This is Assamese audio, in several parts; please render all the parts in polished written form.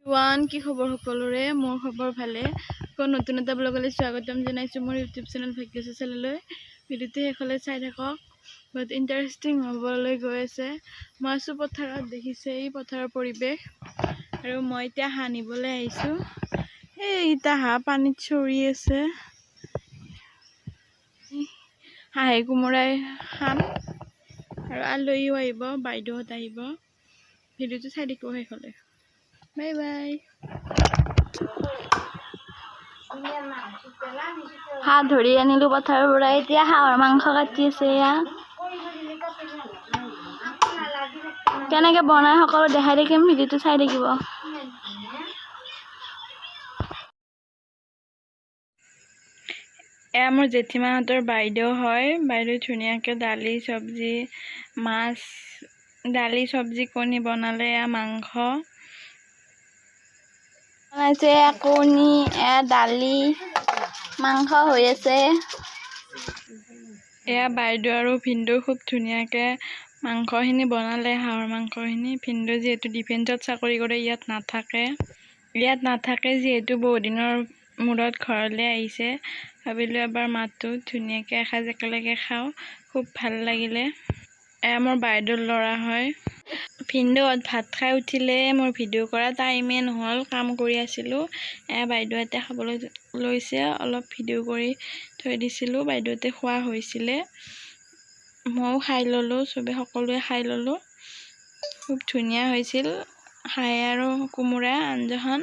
ওৱান কি খবৰ সকলোৰে? মোৰ খবৰ ভালে। আকৌ নতুন এটা ব্লগলৈ স্বাগতম জনাইছোঁ মোৰ ইউটিউব চেনেল ভাগ্যশ্ৰী চেনেললৈ। ভিডিঅ'টো শেষলৈ চাই থাকক, বহুত ইণ্টাৰেষ্টিং হ'বলৈ গৈ আছে। মই আছোঁ পথাৰত, দেখিছে এই পথাৰৰ পৰিৱেশ। আৰু মই এতিয়া হাঁহ নিবলৈ আহিছোঁ। এইকেইটা হাঁহ পানীত চৰি আছে। হাঁহে কোমোৰাই খাম আৰু আলহীও আহিব, বাইদেউহঁত আহিব। ভিডিঅ'টো চাই থাকিব শেষলৈ। Bye bye. হাঁহ ধৰি আনিলোঁ পথাৰৰ পৰা, এতিয়া হাঁহৰ মাংস কাটি আছে। এয়া কেনেকৈ বনাই সকলো দেখাই থাকিম, ভিডিঅ'টো চাই থাকিব। এয়া মোৰ জেঠীমাহঁতৰ বাইদেউ হয়। বাইদেউ ধুনীয়াকৈ দালি চব্জি মাছ, দালি চব্জি কণী বনালে। এয়া মাংস বনাইছে, এয়া কণী, এয়া দালি, মাংস হৈ আছে। এয়া বাইদেউ আৰু ভিনদেউ খুব ধুনীয়াকৈ মাংসখিনি বনালে, হাঁহৰ মাংসখিনি। ভিনদেউ যিহেতু ডিফেন্সত চাকৰি কৰে, ইয়াত নাথাকে। ইয়াত নাথাকে যিহেতু বহুদিনৰ মূৰত ঘৰলৈ আহিছে, ভাবিলোঁ এবাৰ মাতো, ধুনীয়াকৈ এসাঁজ একেলগে খাওঁ। খুব ভাল লাগিলে। এয়া মোৰ বাইদেউৰ ল'ৰা হয়। ভিনদেউহঁত ভাত খাই উঠিলে, মোৰ ভিডিঅ' কৰা টাইমেই নহ'ল, কাম কৰি আছিলোঁ। এয়া বাইদেউহঁতে খাবলৈ লৈছে, অলপ ভিডিঅ' কৰি থৈ দিছিলোঁ। বাইদেউহঁতে খোৱা হৈছিলে, ময়ো খাই ল'লোঁ, চবে সকলোৱে খাই ল'লোঁ। খুব ধুনীয়া হৈছিল হাঁহে আৰু কোমোৰা আঞ্জাখন।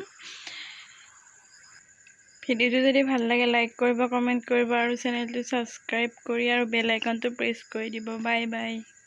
ভিডিঅ'টো যদি ভাল লাগে লাইক কৰিব, কমেণ্ট কৰিব আৰু চেনেলটো ছাবস্ক্ৰাইব কৰি আৰু বেল আইকনটো প্ৰেছ কৰি দিব। Bye bye.